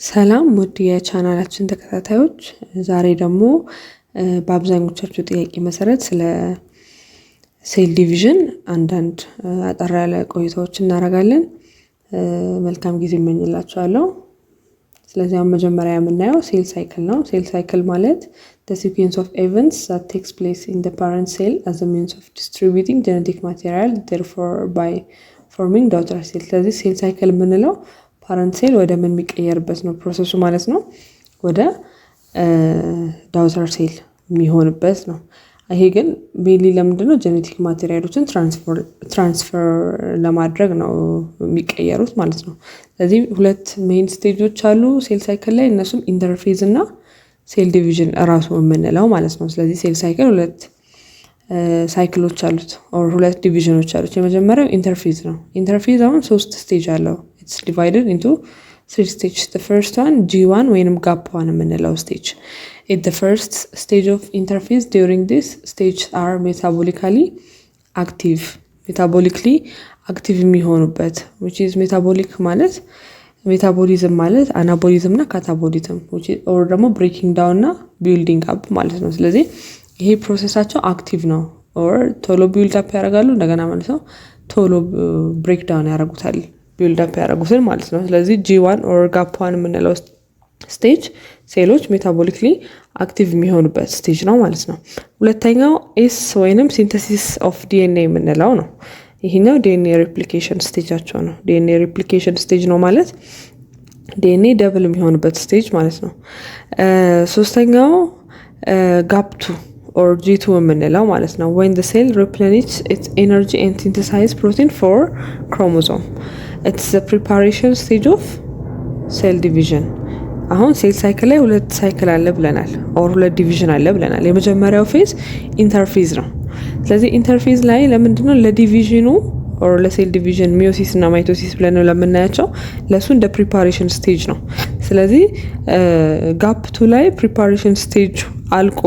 ሰላም ውድ የቻናላችን ተከታታዮች፣ ዛሬ ደግሞ በአብዛኞቻችሁ ጥያቄ መሰረት ስለ cell division አንዳንድ አጠር ያለ ቆይታዎች እናደርጋለን። መልካም ጊዜ እመኝላችኋለሁ። ስለዚህ አሁን መጀመሪያ የምናየው cell cycle ነው። Cell cycle ማለት the sequence of events that takes place in the parent cell as a means of distributing genetic material, therefore by forming daughter cell። ስለዚህ cell cycle የምንለው parent cell ወደ ምን የሚቀየርበት ነው process ኡ ማለት ነው፣ ወደ daughter cell የሚሆንበት ነው። ይሄ ግን mainly ለምንድነው? Genetic material ኦችን transfer ለማድረግ ነው የሚቀየሩት ማለት ነው። ስለዚህ ሁለት main stage ኦች አሉ cell cycle ላይ፣ እነሱም interphase እና cell division እራሱ የምንለው ማለት ነው። ስለዚህ cell cycle ሁለት cycle ኦች አሉት or ሁለት division ኦች አሉት። የመጀመሪያው interphase ነው። Interphase አሁን ሶስት stage አለው። It's divided into three stage። First one G1 ወይንም gap one የምንለው stage it the first stage of interphase. During this stage are metabolically active፣ metabolically active የሚሆኑበት፣ which is metabolic ማለት metabolism ማለት anabolism እና catabolism or ደግሞ breaking down እና building up ማለት ነው። ስለዚህ ይሄ process ኣቸው active ነው or ቶሎ build up ያደርጋሉ፣ እንደገና ማለት ነው ቶሎ break down ያደርጉታል build up ያደረጉትን ማለት ነው። ስለዚህ G1 or gap one የምንለው stage ሴሎች metabolically active የሚሆኑበት stage ነው ማለት ነው። ሁለተኛው S ወይንም synthesis of DNA የምንለው ነው። ይህኛው DNA replication stage ኣቸው ነው። DNA replication stage ነው ማለት DNA double የሚሆንበት stage ማለት ነው። ሶስተኛው gap two or G2 የምንለው ማለት ነው። When the cell replenish its energy and synthesize protein for chromosome, it's the preparation stage of cell division። አሁን cell cycle ላይ ሁለት cycle አለ ብለናል፣ or ሁለት division አለ ብለናል። የመጀመሪያው phase interphase ነው። ስለዚህ interphase ላይ ለምንድነው? ለ division ኑ or ለ cell division meiosis እና mitosis ብለን ነው ለምናያቸው ለእሱ እንደ preparation stage ነው። ስለዚህ gap two ላይ preparation stage አልቆ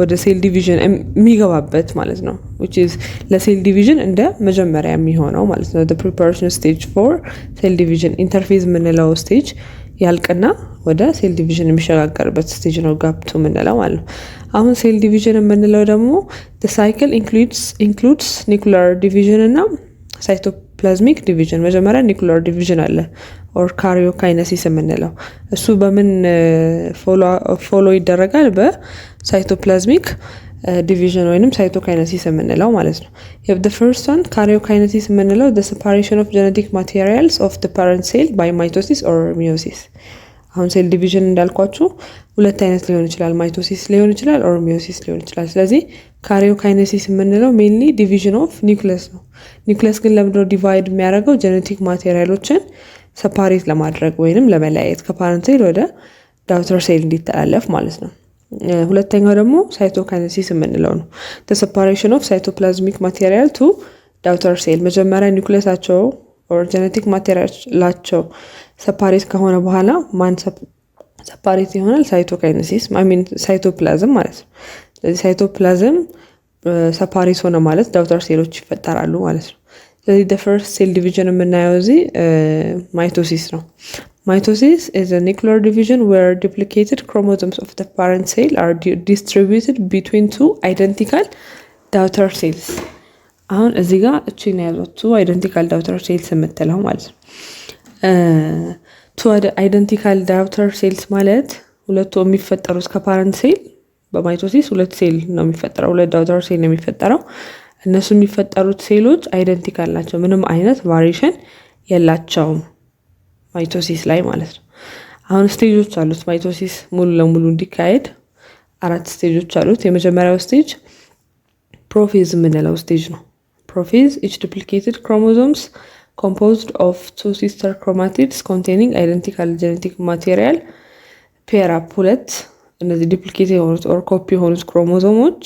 ወደ cell division የሚገባበት ማለት ነው። Which is ለ cell division እንደ መጀመሪያ የሚሆነው ማለት ነው። Preparation stage for cell division interphase የምንለው stage ያልቅና ወደ cell division የሚሸጋገርበት stage ነው gap two የምንለው ማለት ነው። አሁን cell division የምንለው ደግሞ cycle includes nuclear division እና cytoplasmic division። መጀመሪያ nuclear division አለ or karyokinesis የምንለው፣ እሱ በምን follow ይደረጋል? በ cytoplasmic division ወይንም cytokinesis የምንለው ማለት ነው። First one karyokinesis የምንለው separation of genetic materials of parent cell by mitosis or meiosis። አሁን cell division እንዳልኳችሁ ሁለት አይነት ሊሆን ይችላል። Mitosis ሊሆን ይችላል or meiosis ሊሆን ይችላል። ስለዚህ karyokinesis የምንለው mainly division of nucleus ነው። ኒውክለስ ግን ለምንድነው divide የሚያደርገው? Genetic material ኦችን separate ለማድረግ ወይንም ለመለያየት፣ ከ parent cell ወደ daughter cell እንዲተላለፍ ማለት ነው። ሁለተኛው ደግሞ cytokinesis የምንለው ነው። Separation of cytoplasmic material to daughter cell። መጀመሪያ nucleus ኣቸው or genetic material ኣቸው separate ከሆነ በኋላ ማን separate ይሆናል? Cytokinesis, I mean cytoplasm ማለት ነው። ስለዚህ cytoplasm separate ሆነ ማለት daughter ሴሎች ይፈጠራሉ ማለት ነው። ስለዚህ the first cell division የምናየው እዚህ mitosis ነው። Mitosis is a nuclear division where duplicated chromosomes of the parent cell are distributed between two identical daughter cells። አሁን እዚህ ጋር እቺን ያዟት፣ two identical daughter cells የምትለው ማለት ነው። Two identical daughter cells ማለት ሁለቱ የሚፈጠሩት ከ parent cell በ mitosis ሁለት ሴል ነው የሚፈጠረው፣ ሁለት daughter cell ነው የሚፈጠረው። እነሱ የሚፈጠሩት ሴሎች identical ናቸው፣ ምንም አይነት variation የላቸውም mitosis ላይ ማለት ነው። አሁን stage ኦች አሉት። Mitosis ሙሉ ለሙሉ እንዲካሄድ አራት stage ኦች አሉት። የመጀመሪያው stage prophase የምንለው stage ነው። Prophase, each duplicated chromosomes composed of two sister chromatids containing identical genetic material pair up። ሁለት እነዚህ duplicate የሆኑት or copy የሆኑት ክሮሞዞሞች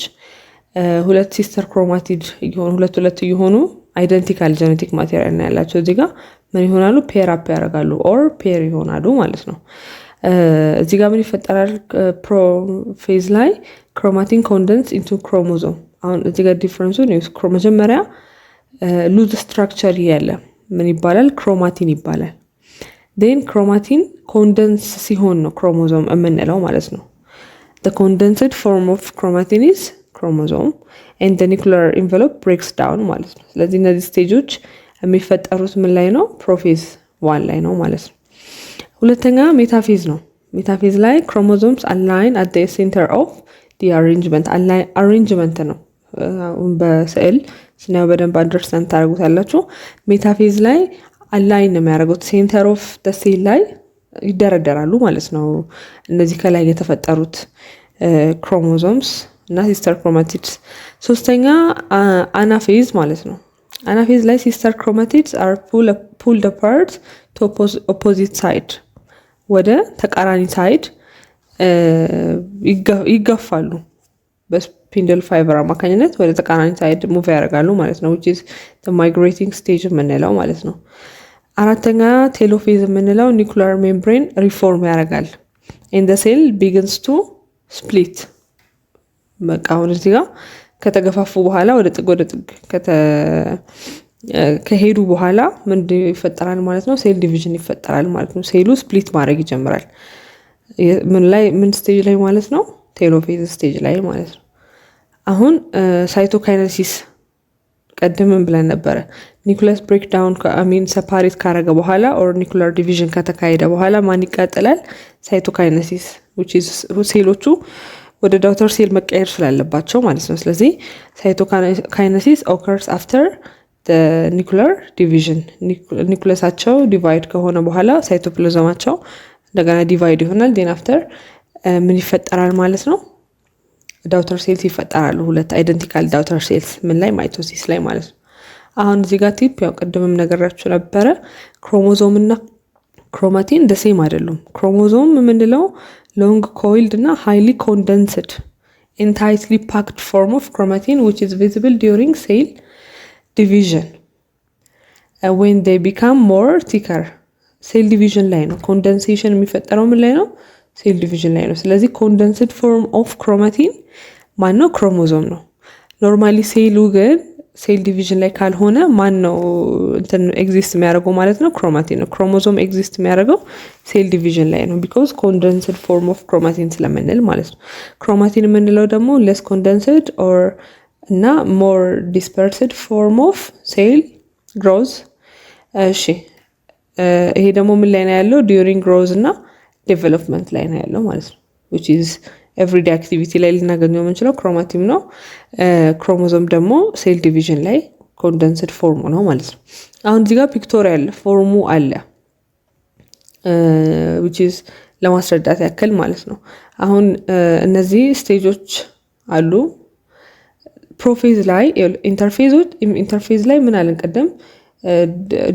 ሁለት sister chromatid እየሆኑ፣ ሁለት ሁለት እየሆኑ identical genetic material ነው ያላቸው። እዚህ ጋር ምን ይሆናሉ? Pair up ያደርጋሉ or pair ይሆናሉ ማለት ነው። እዚህ ጋር ምን ይፈጠራል? Prophase ላይ chromatin condense into chromosome። አሁን እዚህ ጋር difference ኡ መጀመሪያ loose structure ያለ ምን ይባላል? Chromatin ይባላል። Then chromatin condense ሲሆን ነው ክሮሞዞም የምንለው ማለት ነው። Condensed form of chromatin is chromosome and nuclear envelope breaks down ማለት ነው። ስለዚህ እነዚህ stage ኦች የሚፈጠሩት ምን ላይ ነው? Prophase one ላይ ነው ማለት ነው። ሁለተኛ metaphase ነው። Metaphase ላይ chromosomes align at center of the arrangement፣ arrangement ነው። አሁን በስዕል ስናየው በደንብ understand ታደርጉታላችሁ። Metaphase ላይ align ነው የሚያደርጉት፣ center of the cell ላይ ይደረደራሉ ማለት ነው። እነዚህ ከላይ የተፈጠሩት ክሮሞዞምስ እና sister chromatids። ሶስተኛ anaphase ማለት ነው። Anaphase ላይ sister chromatids are pulled apart to opposite side፣ ወደ ተቃራኒ side ይገፋሉ። በ spindle fiber አማካኝነት ወደ ተቃራኒ side move ያደርጋሉ ማለት ነው። Which is migrating stage የምንለው ማለት ነው። አራተኛ telophase የምንለው nuclear membrane reform ያደርጋል and cell begins to split። በቃ አሁን እዚህ ጋር ከተገፋፉ በኋላ፣ ወደ ጥግ ወደ ጥግ ከሄዱ በኋላ ምንድን ይፈጠራል ማለት ነው? Cell division ይፈጠራል ማለት ነው። ሴሉ split ማድረግ ይጀምራል። ምን ላይ፣ ምን stage ላይ ማለት ነው? Telophase stage ላይ ማለት ነው። አሁን cytokinesis ቀድምም ብለን ነበረ። Nucleus break down፣ I mean separate ካረገ በኋላ or nuclear division ከተካሄደ በኋላ ማን ይቀጥላል? Cytokinesis፣ ሴሎቹ ወደ daughter cell መቀየር ስላለባቸው ማለት ነው። ስለዚህ cytokinesis occurs after nuclear division። Nucleus ኣቸው divide ከሆነ በኋላ ሳይቶፕላዝማቸው እንደገና divide ይሆናል። Then after ምን ይፈጠራል ማለት ነው? Daughter cells ይፈጠራሉ። ሁለት identical daughter cells ምን ላይ? Mitosis ላይ ማለት ነው። አሁን እዚህ ጋር tip፣ ያው ቅድምም ነገራችሁ ነበረ። ክሮሞዞም እና chromatin the same አይደሉም። ክሮሞዞም የምንለው long coiled እና highly condensed and tightly packed form of chromatin which is visible during cell division when they become more thicker። Cell division ላይ ነው condensation የሚፈጠረው። ምን ላይ ነው? Cell division ላይ ነው። ስለዚህ condensed form of chromatin ማን ነው? ክሮሞዞም ነው። Normally ሴሉ ግን cell division ላይ ካልሆነ ማን ነው እንትን exist የሚያደርገው ማለት ነው? Chromatin ነው። Chromosome exist የሚያደርገው cell division ላይ ነው፣ because condensed form of chromatin ስለምንል ማለት ነው። Chromatin የምንለው ደግሞ less condensed or እና more dispersed form of cell growth። እሺ፣ ይሄ ደግሞ ምን ላይ ነው ያለው? During growth እና development ላይ ነው ያለው ማለት ነው። Which is everyday activity ላይ ልናገኘው የምንችለው chromatin ነው። ክሮሞዞም ደግሞ cell division ላይ condensed form ኡ ነው ማለት ነው። አሁን እዚህ ጋር pictorial form ኡ አለ፣ which is ለማስረዳት ያክል ማለት ነው። አሁን እነዚህ stage ኦች አሉ። Prophase ላይ፣ interphase ኦች፣ interphase ላይ ምን አለን ቅድም?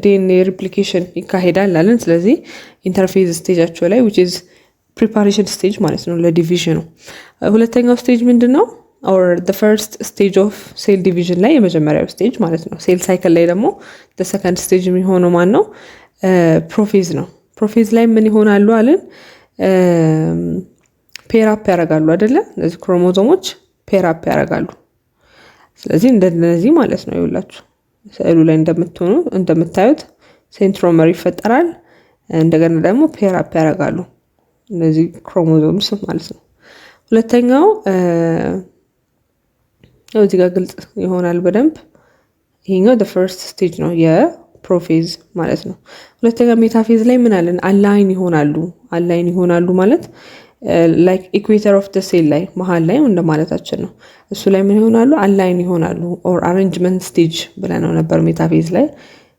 DNA replication ይካሄዳል አለን። ስለዚህ interphase stage ኣቸው ላይ፣ which is preparation stage ማለት ነው ለ division ኑ። ሁለተኛው stage ምንድን ነው? Or first stage of cell division ላይ የመጀመሪያው stage ማለት ነው። Cell cycle ላይ ደግሞ second stage የሚሆነው ማን ነው? Prophase ነው። Prophase ላይ ምን ይሆናሉ አለን? Pair up ያደርጋሉ አይደለ? እነዚህ ክሮሞዞሞች pair up ያደርጋሉ። ስለዚህ እንደነዚህ ማለት ነው። ይኸውላችሁ ስዕሉ ላይ እንደምታዩት centromere ይፈጠራል። እንደገና ደግሞ pair up ያደርጋሉ እነዚህ ክሮሞዞምስ ማለት ነው። ሁለተኛው እዚህ ጋር ግልጽ ይሆናል በደንብ። ይሄኛው first stage ነው የ prophase ማለት ነው። ሁለተኛ metaphase ላይ ምን አለን? Align ይሆናሉ። Align ይሆናሉ ማለት like equator of the cell ላይ፣ መሀል ላይ እንደማለታችን ነው። እሱ ላይ ምን ይሆናሉ? Align ይሆናሉ። Or arrangement stage ብለነው ነበር metaphase ላይ፣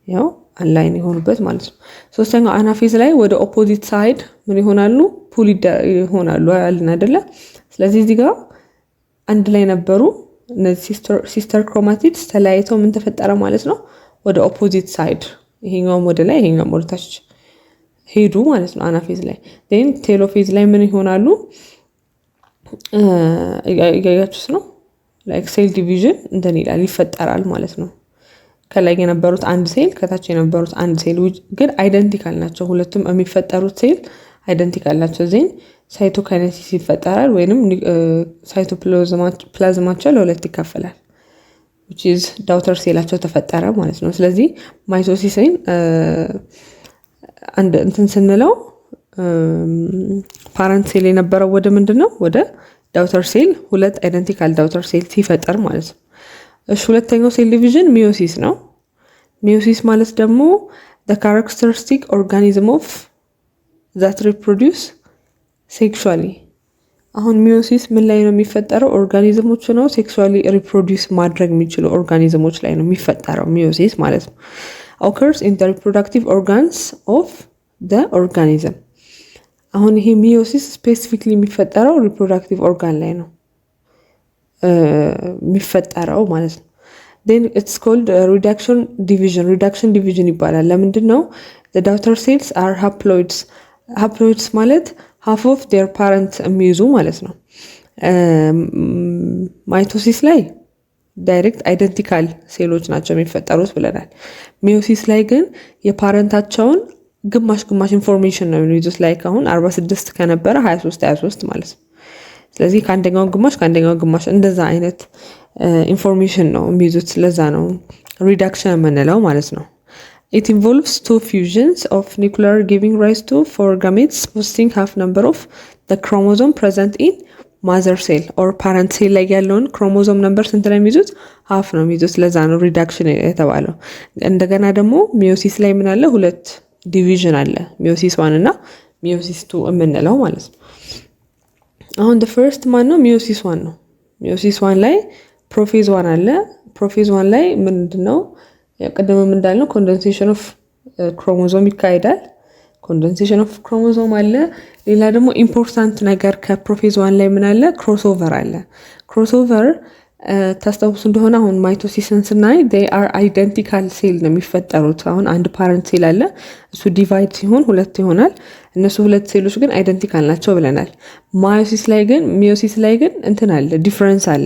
ያው align የሆኑበት ማለት ነው። ሶስተኛው anaphase ላይ ወደ opposite side ምን ይሆናሉ? Pull ይሆናሉ አልን አይደለ? ስለዚህ እዚህ ጋር አንድ ላይ ነበሩ፣ እነዚህ sister chromatids ተለያይተው ምን ተፈጠረ ማለት ነው? ወደ opposite side፣ ይሄኛውም ወደ ላይ ይሄኛውም ወደ ታች ሄዱ ማለት ነው። Anaphase ላይ። Then telophase ላይ ምን ይሆናሉ? እያያችሁት ነው። Like cell division እንትን ይላል፣ ይፈጠራል ማለት ነው። ከላይ የነበሩት አንድ ሴል፣ ከታች የነበሩት አንድ ሴል ግን identical ናቸው። ሁለቱም የሚፈጠሩት cell identical ናቸው። Then cytokinesis ይፈጠራል ወይንም ሳይቶፕላዝማቸው ለሁለት ይከፈላል። Which is daughter ሴላቸው ተፈጠረ ማለት ነው። ስለዚህ mitosis ን አንድ እንትን ስንለው parent cell የነበረው ወደ ምንድን ነው? ወደ daughter cell፣ ሁለት identical daughter cell ሲፈጠር ማለት ነው። እሺ፣ ሁለተኛው cell division meiosis ነው። Meiosis ማለት ደግሞ characteristic organism of that reproduce sexually። አሁን meiosis ምን ላይ ነው የሚፈጠረው? Organism ኦች ነው sexually reproduce ማድረግ የሚችሉ organism ኦች ላይ ነው የሚፈጠረው meiosis ማለት ነው። Occurs in reproductive organs of the organism። አሁን ይሄ meiosis specifically የሚፈጠረው reproductive organ ላይ ነው የሚፈጠረው ማለት ነው። Then it's called reduction division፣ reduction division ይባላል። ለምንድን ነው? Daughter cells are haploids። Haploids ማለት half of their parent የሚይዙ ማለት ነው። Mitosis ላይ direct identical ሴሎች ናቸው የሚፈጠሩት ብለናል። Meiosis ላይ ግን የ parent ኣቸውን ግማሽ ግማሽ information ነው የሚይዙት። Like አሁን 46 ከነበረ 23 23 ማለት ነው። ስለዚህ ከአንደኛው ግማሽ ከአንደኛው ግማሽ እንደዛ አይነት information ነው የሚይዙት። ለዛ ነው reduction የምንለው ማለት ነው። It involves two fusions of nuclear giving rise to four gametes possessing half number of the chromosome present in mother cell or parent cell ላይ ያለውን chromosome number ስንት ነው የሚይዙት? Half ነው የሚይዙት። ለዛ ነው reduction የተባለው። እንደገና ደግሞ meiosis ላይ ምን አለ? ሁለት division አለ፣ meiosis one እና meiosis two የምንለው ማለት ነው። አሁን first ማን ነው? Meiosis one ነው። Meiosis one ላይ prophase one አለ። Prophase one ላይ ምንድን ነው? ቅድምም እንዳልነው condensation of chromosome ይካሄዳል። Condensation of chromosome አለ። ሌላ ደግሞ important ነገር ከ prophase one ላይ ምን አለ? Crossover አለ። Crossover ታስታውሱ እንደሆነ አሁን mitosis ን ስናይ they are identical cell ነው የሚፈጠሩት። አሁን አንድ parent cell አለ፣ እሱ divide ሲሆን ሁለት ይሆናል። እነሱ ሁለት ሴሎች ግን identical ናቸው ብለናል። Meiosis ላይ ግን፣ meiosis ላይ ግን እንትን አለ፣ difference አለ።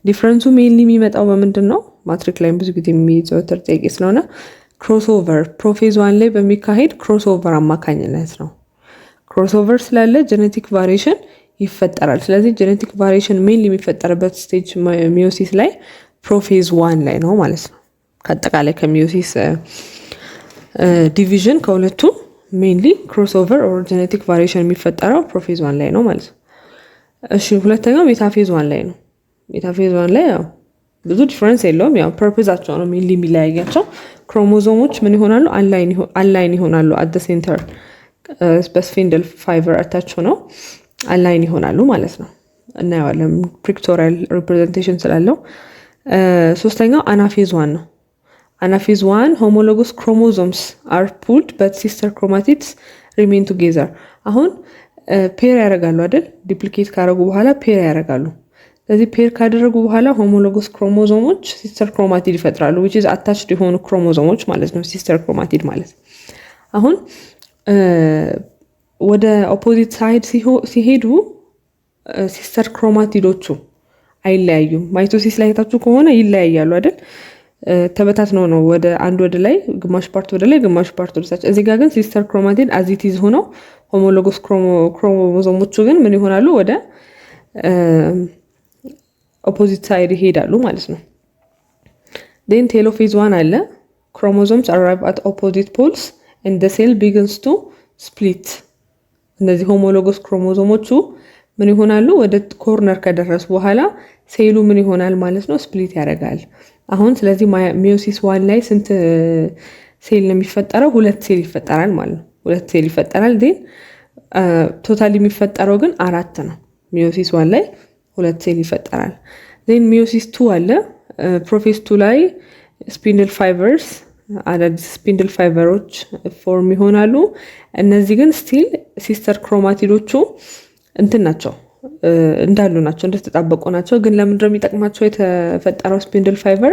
Difference ኡ mainly የሚመጣው በምንድን ነው? ማትሪክ ላይም ብዙ ጊዜ የሚዘወተር ጥያቄ ስለሆነ crossover፣ prophase one ላይ በሚካሄድ crossover አማካኝነት ነው። Crossover ስላለ genetic variation ይፈጠራል። ስለዚህ genetic variation mainly የሚፈጠርበት stage meiosis ላይ prophase one ላይ ነው ማለት ነው። ከአጠቃላይ ከ meiosis division ከሁለቱ mainly crossover or genetic variation የሚፈጠረው prophase one ላይ ነው ማለት ነው። እሺ፣ ሁለተኛው metaphase one ላይ ነው። Metaphase one ላይ ያው ብዙ difference የለውም። ያው purpose ኣቸው ነው mainly የሚለያያቸው። ክሮሞዞሞች ምን ይሆናሉ? Align ይሆናሉ። At center በ spindle fiber attach ሆነው align ይሆናሉ ማለት ነው። እናየዋለን pictorial representation ስላለው። ሶስተኛው anaphase one ነው። Anaphase one homologous chromosomes are pulled but sister chromatids remain together። አሁን pair ያደርጋሉ አይደል? Duplicate ካደረጉ በኋላ pair ያደርጋሉ። ስለዚህ pair ካደረጉ በኋላ homologous chromosome ኦች sister chromatid ይፈጥራሉ። Which is attached የሆኑ ክሮሞዞሞች ማለት ነው። Sister chromatid ማለት አሁን ወደ opposite side ሲሄዱ sister chromatid ኦቹ አይለያዩም። Mitosis ላይ አይታችሁ ከሆነ ይለያያሉ አይደል? ተበታትነው ነው ወደ አንድ ወደ ላይ፣ ግማሽ part ወደ ላይ፣ ግማሽ part ወደ ታች። እዚህ ጋር ግን sister chromatid as it is ሆነው homologous chromosome ኦቹ ግን ምን ይሆናሉ? ወደ opposite side ይሄዳሉ ማለት ነው። Then telophase one አለ። Chromosomes arrive at opposite poles and cell begins to split። እነዚህ homologous chromosome ኦቹ ምን ይሆናሉ? ወደ corner ከደረሱ በኋላ ሴሉ ምን ይሆናል ማለት ነው? Split ያደርጋል። አሁን ስለዚህ meiosis one ላይ ስንት ሴል ነው የሚፈጠረው? ሁለት ሴል ይፈጠራል ማለት ነው። ሁለት ሴል ይፈጠራል። Then totally የሚፈጠረው ግን አራት ነው። Meiosis one ላይ ሁለት ሴል ይፈጠራል። Then meiosis two አለ። Prophase two ላይ spindle fibers፣ አዳዲስ spindle fiber ኦች form ይሆናሉ። እነዚህ ግን still sister chromatid ኦቹ እንትን ናቸው፣ እንዳሉ ናቸው፣ እንደተጣበቁ ናቸው። ግን ለምንድነው የሚጠቅማቸው? የተፈጠረው spindle fiber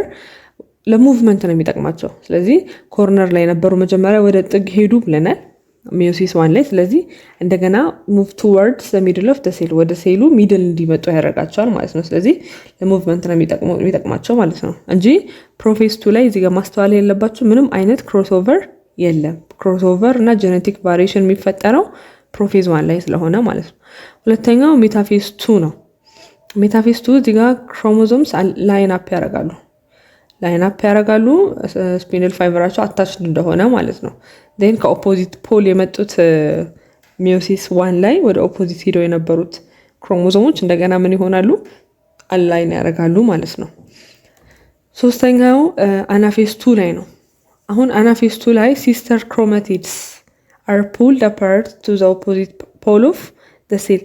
ለ movement ነው የሚጠቅማቸው። ስለዚህ corner ላይ የነበሩ መጀመሪያ ወደ ጥግ ሄዱ ብለናል meiosis one ላይ። ስለዚህ እንደገና move towards middle of cell፣ ወደ ሴሉ middle እንዲመጡ ያደርጋቸዋል ማለት ነው። ስለዚህ ለ movement ነው የሚጠቅማቸው ማለት ነው እንጂ prophase two ላይ እዚህ ጋር ማስተዋል ያለባቸው ምንም አይነት crossover የለም። Crossover እና genetic variation የሚፈጠረው prophase one ላይ ስለሆነ ማለት ነው። ሁለተኛው metaphase two ነው። Metaphase two እዚህ ጋር chromosomes line up ያደርጋሉ። Line up ያደርጋሉ። Spindle fiber ኣቸው attached እንደሆነ ማለት ነው። Then ከ opposite pole የመጡት meiosis one ላይ ወደ opposite ሄደው የነበሩት ክሮሞዞሞች እንደገና ምን ይሆናሉ? Align ያደርጋሉ ማለት ነው። ሶስተኛው anaphase two ላይ ነው። አሁን anaphase two ላይ sister chromatids are pulled apart to the opposite pole of the cell።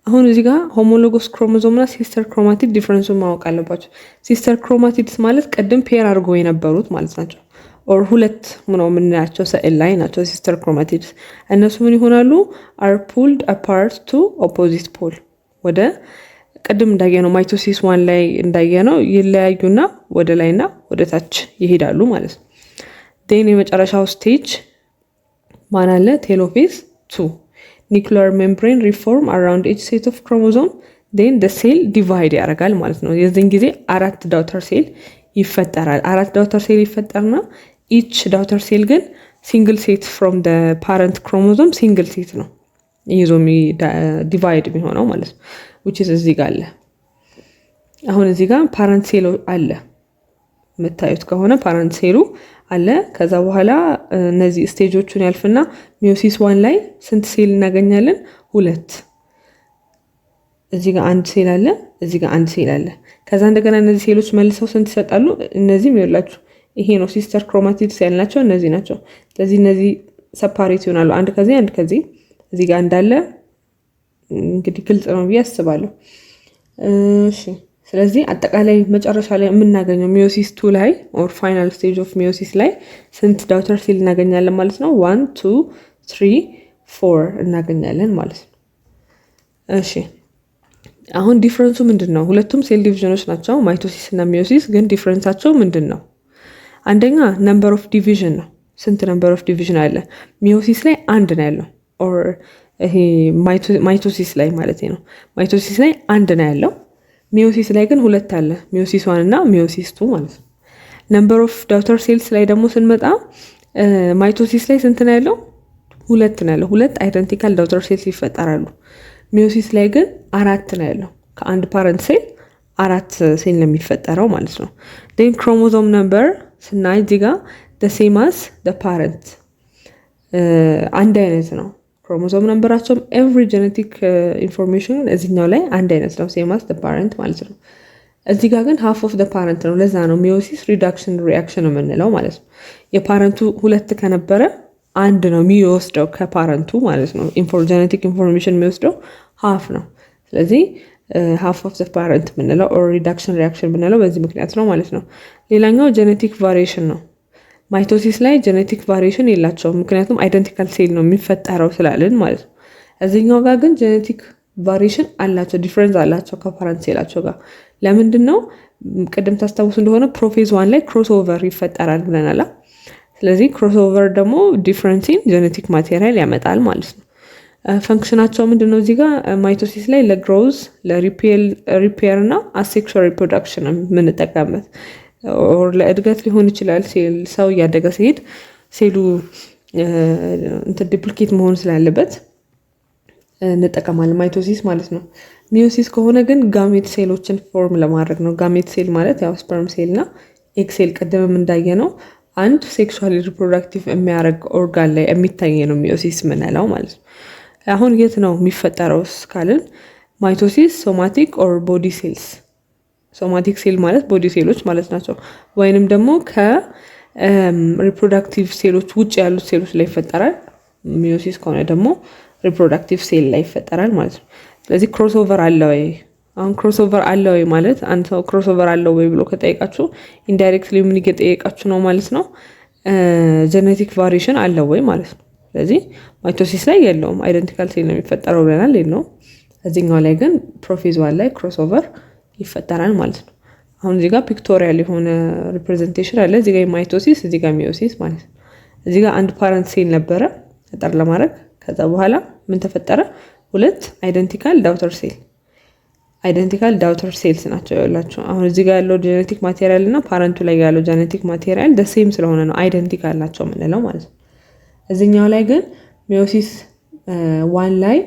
አሁን እዚህ ጋር homologous chromosome እና sister chromatid difference ኡን ማወቅ አለባችሁ። Sister chromatids ማለት ቅድም pair አድርገው የነበሩት ማለት ናቸው። Or ሁለት ነው የምናያቸው ስዕል ላይ ናቸው sister chromatids። እነሱ ምን ይሆናሉ? Are pulled apart to opposite pole፣ ወደ ቅድም እንዳየነው mitosis one ላይ እንዳየነው ይለያዩና ወደ ላይና ወደ ታች ይሄዳሉ ማለት ነው። Then የመጨረሻው stage ማን አለ? Telophase two፣ nuclear membrane reform around each set of chromosome, then the cell divide ያደርጋል ማለት ነው። የዚህን ጊዜ አራት daughter cell ይፈጠራል። አራት daughter cell ይፈጠርና each daughter cell ግን single set from parent chromosome፣ single set ነው ይዞ divide የሚሆነው ማለት ነው። Which is እዚህ ጋር አለ። አሁን እዚህ ጋር parent cell አለ፣ የምታዩት ከሆነ parent cell ኡ አለ። ከዛ በኋላ እነዚህ stage ኦቹን ያልፍና meiosis one ላይ ስንት ሴል እናገኛለን? ሁለት። እዚህ ጋር አንድ ሴል አለ፣ እዚህ ጋር አንድ ሴል አለ። ከዛ እንደገና እነዚህ ሴሎች መልሰው ስንት ይሰጣሉ? እነዚህም ይኸውላችሁ ይሄ ነው sister chromatids ያልናቸው እነዚህ ናቸው። ስለዚህ እነዚህ separate ይሆናሉ። አንድ ከዚህ፣ አንድ ከዚህ፣ እዚህ ጋር እንዳለ እንግዲህ ግልጽ ነው ብዬ አስባለሁ። እሺ፣ ስለዚህ አጠቃላይ መጨረሻ ላይ የምናገኘው meiosis two ላይ or final stage of meiosis ላይ ስንት daughter cell እናገኛለን ማለት ነው? One, two, three, four እናገኛለን ማለት ነው። እሺ፣ አሁን difference ኡ ምንድን ነው? ሁለቱም cell division ኖች ናቸው mitosis እና meiosis፣ ግን difference ኣቸው ምንድን ነው? አንደኛ number of division ነው። ስንት number of division አለ? Meiosis ላይ አንድ ነው ያለው፣ or ይሄ mitosis ላይ ማለት ነው። Mitosis ላይ አንድ ነው ያለው። Meiosis ላይ ግን ሁለት አለ፣ meiosis one እና meiosis two ማለት ነው። Number of daughter cells ላይ ደግሞ ስንመጣ mitosis ላይ ስንት ነው ያለው? ሁለት ነው ያለው። ሁለት identical daughter cells ይፈጠራሉ። Meiosis ላይ ግን አራት ነው ያለው። ከአንድ parent cell አራት ሴል ነው የሚፈጠረው ማለት ነው። Then chromosome number ስናይ እዚህ ጋ same as parent፣ አንድ አይነት ነው። Chromosome number ኣቸውም every genetic information እዚኛው ላይ አንድ አይነት ነው፣ same as parent ማለት ነው። እዚህ ጋር ግን half of parent ነው። ለዛ ነው meiosis reduction reaction የምንለው ማለት ነው። የ parent ኡ ሁለት ከነበረ አንድ ነው የሚወስደው ከ parent ኡ ማለት ነው። Genetic information የሚወስደው half ነው። ስለዚህ half of the parent የምንለው or reduction reaction የምንለው በዚህ ምክንያት ነው ማለት ነው። ሌላኛው genetic variation ነው። Mitosis ላይ genetic variation የላቸውም፣ ምክንያቱም identical cell ነው የሚፈጠረው ስላልን ማለት ነው። እዚህኛው ጋር ግን genetic variation አላቸው፣ difference አላቸው ከ parent cell ኣቸው ጋር። ለምንድን ነው? ቅድም ታስታውሱ እንደሆነ prophase one ላይ crossover ይፈጠራል ብለናል። ስለዚህ crossover ደግሞ difference in genetic material ያመጣል ማለት ነው። Function ኣቸው ምንድን ነው? እዚህ ጋር mitosis ላይ ለ growth፣ ለ repair እና asexual reproduction የምንጠቀምበት or ለእድገት ሊሆን ይችላል። ሰው እያደገ ሲሄድ ሴሉ እንትን duplicate መሆን ስላለበት እንጠቀማለን mitosis ማለት ነው። Meiosis ከሆነ ግን gamete cell ኦችን form ለማድረግ ነው። Gamete cell ማለት ያው sperm cell እና egg cell ቅድምም እንዳየነው አንድ sexually reproductive የሚያደርግ ኦርጋን ላይ የሚታይ ነው meiosis የምንለው ማለት ነው። አሁን የት ነው የሚፈጠረው ካልን mitosis somatic or body cells፣ somatic cell ማለት body cell ኦች ማለት ናቸው። ወይንም ደግሞ ከ reproductive cell ኦች ውጭ ያሉት ሴሎች ላይ ይፈጠራል። Meiosis ከሆነ ደግሞ reproductive cell ላይ ይፈጠራል ማለት ነው። ስለዚህ crossover አለ ወይ? አሁን crossover አለ ወይ ማለት አንድ ሰው crossover አለው ወይ ብሎ ከጠየቃችሁ indirectly ምን እየጠየቃችሁ ነው ማለት ነው? Genetic variation አለው ወይ ማለት ነው። ስለዚህ mitosis ላይ የለውም፣ identical cell ነው የሚፈጠረው ብለናል፣ የለውም። እዚህኛው ላይ ግን prophase one ላይ crossover ይፈጠራል ማለት ነው። አሁን እዚህ ጋር pictorial የሆነ representation አለ። እዚህ ጋር mitosis፣ እዚህ ጋር meiosis ማለት ነው። እዚህ ጋር አንድ parent cell ነበረ አጠር ለማድረግ። ከዛ በኋላ ምን ተፈጠረ? ሁለት identical daughter cell፣ identical daughter cells ናቸው ያላቸው። አሁን እዚህ ጋር ያለው genetic material እና parent ኡ ላይ ያለው genetic material the same ስለሆነ ነው identical ናቸው የምንለው ማለት ነው። እዚህኛው ላይ ግን meiosis one ላይ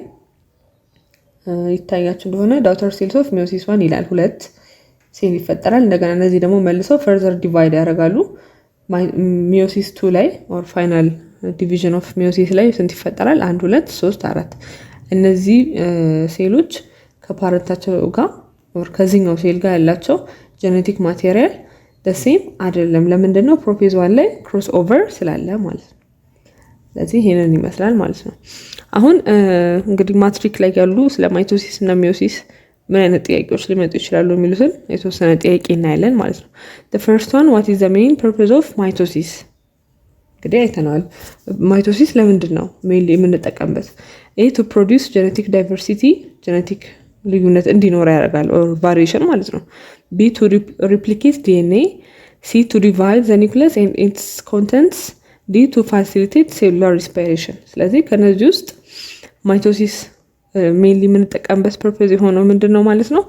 ይታያችሁ እንደሆነ daughter cells of meiosis one ይላል። ሁለት ሴል ይፈጠራል። እንደገና እነዚህ ደግሞ መልሰው further divide ያደርጋሉ። Meiosis two ላይ or final division of meiosis ላይ ስንት ይፈጠራል? አንድ፣ ሁለት፣ ሶስት፣ አራት። እነዚህ ሴሎች ከ parent ኣቸው ጋር or ከዚህኛው ሴል ጋር ያላቸው genetic material the same አይደለም። ለምንድን ነው? Prophase one ላይ cross over ስላለ ማለት ነው። ስለዚህ ይሄንን ይመስላል ማለት ነው። አሁን እንግዲህ ማትሪክ ላይ ያሉ ስለ mitosis እና meiosis ምን አይነት ጥያቄዎች ሊመጡ ይችላሉ የሚሉትን የተወሰነ ጥያቄ እናያለን ማለት ነው። First one, what is the main purpose of mitosis? እንግዲህ አይተነዋል። Mitosis ለምንድን ነው mainly የምንጠቀምበት? A, to produce genetic diversity፣ genetic ልዩነት እንዲኖር ያደርጋል፣ or variation ማለት ነው። B, to replicate DNA፣ C, to divide the nucleus and its contents፣ D, to facilitate cellular respiration። ስለዚህ ከነዚህ ውስጥ mitosis mainly የምንጠቀምበት purpose የሆነው ምንድን ነው ማለት ነው?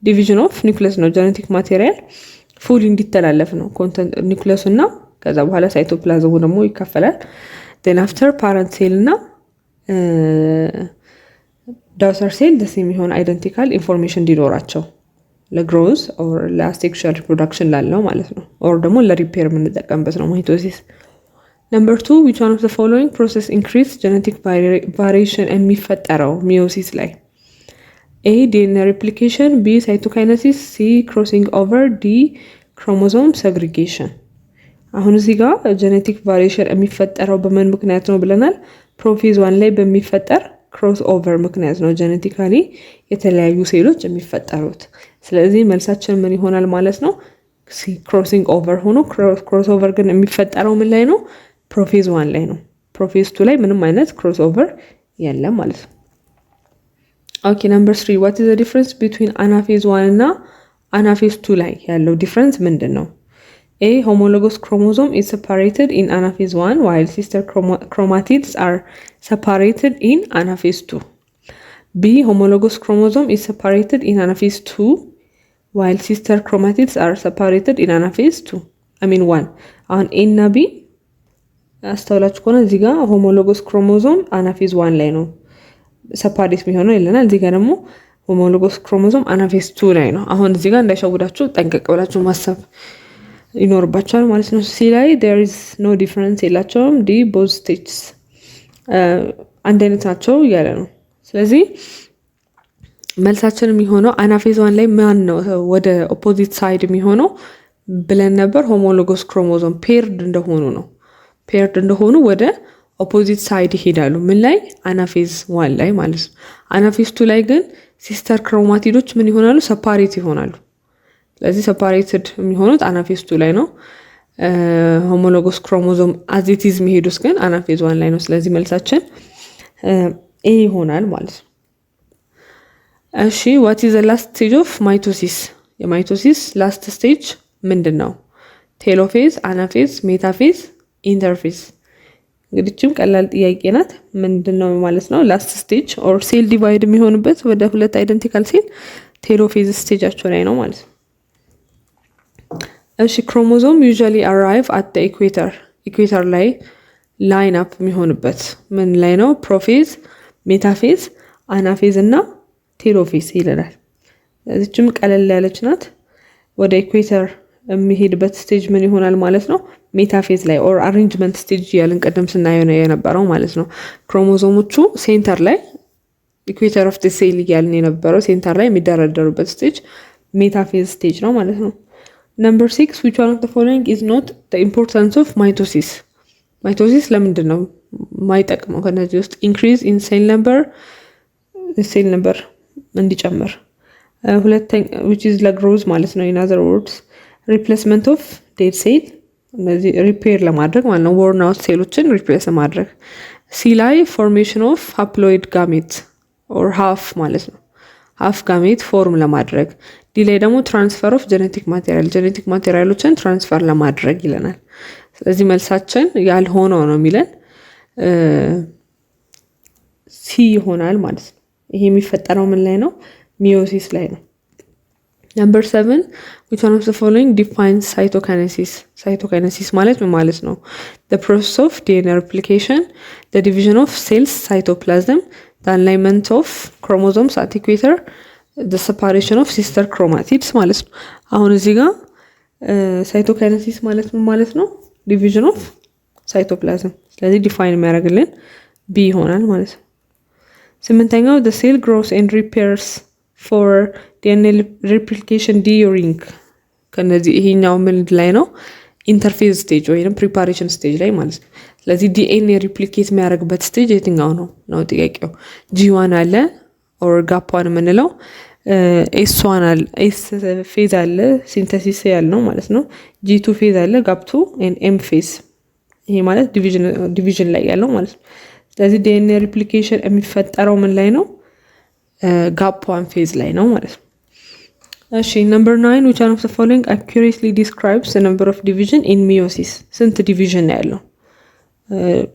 Division of nucleus ነው። Genetic material full እንዲተላለፍ ነው ኒውክለሱ እና ከዛ በኋላ ሳይቶፕላዝሙ ደግሞ ይካፈላል። Then after parent cell እና daughter cell the same የሆነ identical information እንዲኖራቸው ለ growth or ለ asexual reproduction ላለው ማለት ነው። Or ደግሞ ለ repair የምንጠቀምበት ነው mitosis። Number two, which one of the following process increase genetic variation የሚፈጠረው meiosis ላይ? A, DNA replication፣ B, cytokinesis፣ C, crossing over፣ D, chromosome segregation። አሁን እዚህ ጋር genetic variation የሚፈጠረው በምን ምክንያት ነው ብለናል? Prophase one ላይ በሚፈጠር cross over ምክንያት ነው genetically የተለያዩ ሴሎች የሚፈጠሩት። ስለዚህ መልሳችን ምን ይሆናል ማለት ነው? Crossing over ሆኖ cross over ግን የሚፈጠረው ምን ላይ ነው? Prophase one ላይ ነው። Prophase two ላይ ምንም አይነት cross over የለም ማለት ነው። Okay, number three, what is the difference between anaphase one እና anaphase two ላይ ያለው difference ምንድን ነው? A, homologous chromosome is separated in anaphase one while sister chromatids are separated in anaphase two። B, homologous chromosome is separated in anaphase two while sister chromatids are separated in anaphase two, I mean, one። አሁን A እና B አስተውላችሁ ከሆነ እዚህ ጋር homologous chromosome anaphase one ላይ ነው separate የሚሆነው ይለናል። እዚህ ጋር ደግሞ homologous chromosome anaphase two ላይ ነው። አሁን እዚህ ጋር እንዳይሸውዳችሁ ጠንቀቅ ብላችሁ ማሰብ ይኖርባቸዋል ማለት ነው። C ላይ there is no difference የላቸውም። D, both stages አንድ አይነት ናቸው እያለ ነው። ስለዚህ መልሳችን የሚሆነው anaphase one ላይ ማን ነው ወደ opposite side የሚሆነው ብለን ነበር። Homologous chromosome paired እንደሆኑ ነው። Paired እንደሆኑ ወደ opposite side ይሄዳሉ። ምን ላይ? Anaphase one ላይ ማለት ነው። Anaphase two ላይ ግን sister chromatid ኦች ምን ይሆናሉ? Separate ይሆናሉ። ስለዚህ separated የሚሆኑት anaphase two ላይ ነው። Homologous chromosome as it is የሚሄዱት ግን anaphase one ላይ ነው። ስለዚህ መልሳችን A ይሆናል ማለት ነው። እሺ፣ what is last stage of mitosis? የ mitosis last stage ምንድን ነው? Telophase፣ anaphase፣ metaphase፣ interphase። እንግዲህም ቀላል ጥያቄ ናት። ምንድን ነው ማለት ነው? Last stage or cell divide የሚሆንበት ወደ ሁለት identical cell telophase stage ኣቸው ላይ ነው ማለት ነው። እሺ፣ chromosome usually arrive at equator፣ equator ላይ line up የሚሆንበት ምን ላይ ነው? Prophase፣ metaphase፣ anaphase እና telophase ይለናል። እዚችም ቀለል ያለች ናት። ወደ equator የሚሄድበት stage ምን ይሆናል ማለት ነው? Metaphase ላይ or arrangement stage እያልን ቅድም ስናየው ነው የነበረው ማለት ነው። ክሮሞዞሞቹ center ላይ equator of cell እያልን የነበረው center ላይ የሚደረደሩበት stage metaphase stage ነው ማለት ነው። Number six, which one of the following is not the importance of mitosis? Mitosis ለምንድን ነው ማይጠቅመው? ከነዚህ ውስጥ increase in cell number፣ cell number እንዲጨምር፣ ሁለተኛ which is ለ growth ማለት ነው። In other words, replacement of dead cell፣ እነዚህ repair ለማድረግ ማለት ነው። Worn out ሴሎችን replace ለማድረግ። C ላይ formation of haploid gamete or half ማለት ነው። Half gamete form ለማድረግ። D ላይ ደግሞ transfer of genetic material፣ genetic material ኦችን transfer ለማድረግ ይለናል። ስለዚህ መልሳችን ያልሆነው ነው የሚለን C ይሆናል ማለት ነው። ይሄ የሚፈጠረው ምን ላይ ነው? Meiosis ላይ ነው። Number seven, which one of the following defines cytokinesis? Cytokinesis ማለት ምን ማለት ነው? The process of DNA replication፣ the division of cells cytoplasm፣ the alignment of chromosomes at equator፣ Separation of sister chromatids ማለት ነው። አሁን እዚህ ጋር cytokinesis ማለት ምን ማለት ነው? Division of cytoplasm። ስለዚህ define የሚያደርግልን B ይሆናል ማለት ነው። ስምንተኛው፣ the cell grows and repairs for DNA replication during ከነዚህ ይሄኛው ምን ላይ ነው? Interphase stage ወይም preparation stage ላይ ማለት ነው። ስለዚህ DNA replicate የሚያደርግበት stage የትኛው ነው ነው ጥያቄው። G1 አለ or gap one የምንለው፣ S one አለ፣ S phase አለ፣ synthesis ያልነው ማለት ነው። G2 phase አለ፣ gap two፣ M phase፣ ይሄ ማለት division ላይ ያለው ማለት ነው። ስለዚህ DNA replication የሚፈጠረው ምን ላይ ነው? Gap one phase ላይ ነው ማለት ነው። እሺ፣ number 9፣ which one of the following accurately describes the number of division in meiosis? ስንት division ነው ያለው?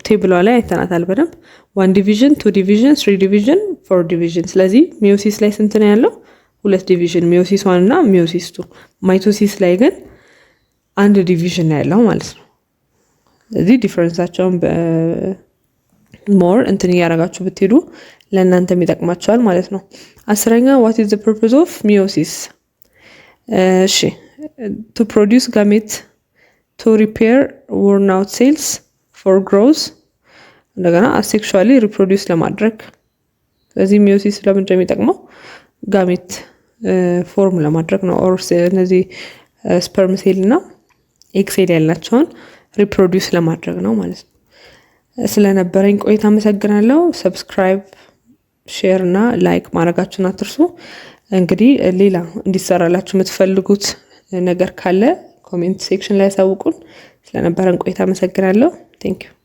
Table ኧ ላይ አይተናታል በደንብ። One division፣ two division፣ three division፣ four division። ስለዚህ meiosis ላይ ስንት ነው ያለው? ሁለት division፣ meiosis one እና meiosis two። Mitosis ላይ ግን አንድ division ነው ያለው ማለት ነው። ስለዚህ difference ኣቸውን more እንትን እያደረጋችሁ ብትሄዱ ለእናንተም ይጠቅማቸዋል ማለት ነው። 10ኛ፣ what is the purpose of meiosis? እሺ፣ to produce gamete፣ to repair worn out cells፣ for growth፣ እንደገና asexually reproduce ለማድረግ። ስለዚህ meiosis ለምንድን ነው የሚጠቅመው? Gamete form ለማድረግ ነው። Or እነዚህ sperm cell እና egg cell ያላቸውን reproduce ለማድረግ ነው ማለት ነው። ስለነበረኝ ቆይታ አመሰግናለሁ። Subscribe፣ share እና like ማድረጋችሁን አትርሱ። እንግዲህ ሌላ እንዲሰራላችሁ የምትፈልጉት ነገር ካለ comment section ላይ ያሳውቁን። ስለነበረን ቆይታ አመሰግናለሁ። Thank you.